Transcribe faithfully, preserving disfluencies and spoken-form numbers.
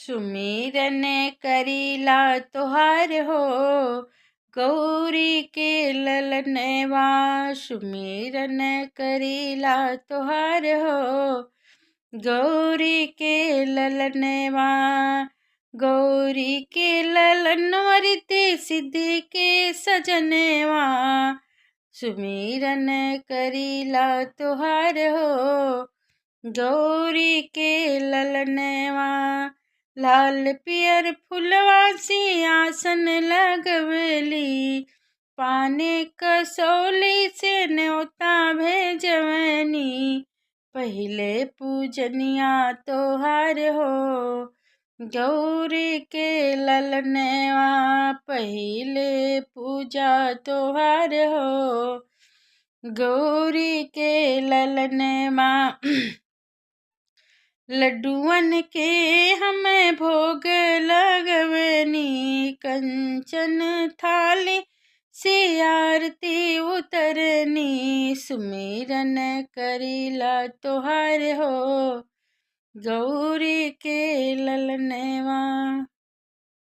सुमिरन करीला तोहार हो, गौरी के ललनवा। सुमिरन करीला तोहार हो, गौरी के ललनवा। गौरी के ललनवा, रिद्धि सिद्धि के सजनवा। सुमिरन करीला तोहार हो, गौरी के ललनवा। लाल पियर फुलवा सिंहासन लगवली, पाने कसौली से न्योता भेजवनी। पहिले पूजनिया तोहार हो, गौरी के ललनवा। पहिले पूजा तोहार हो, गौरी के ललनवा। लड्डुअन के हम भोग लगवनी, कंचन थाली से आरती उतरनी। सुमिरन करीला तोहार हो, गौरी के ललनवा।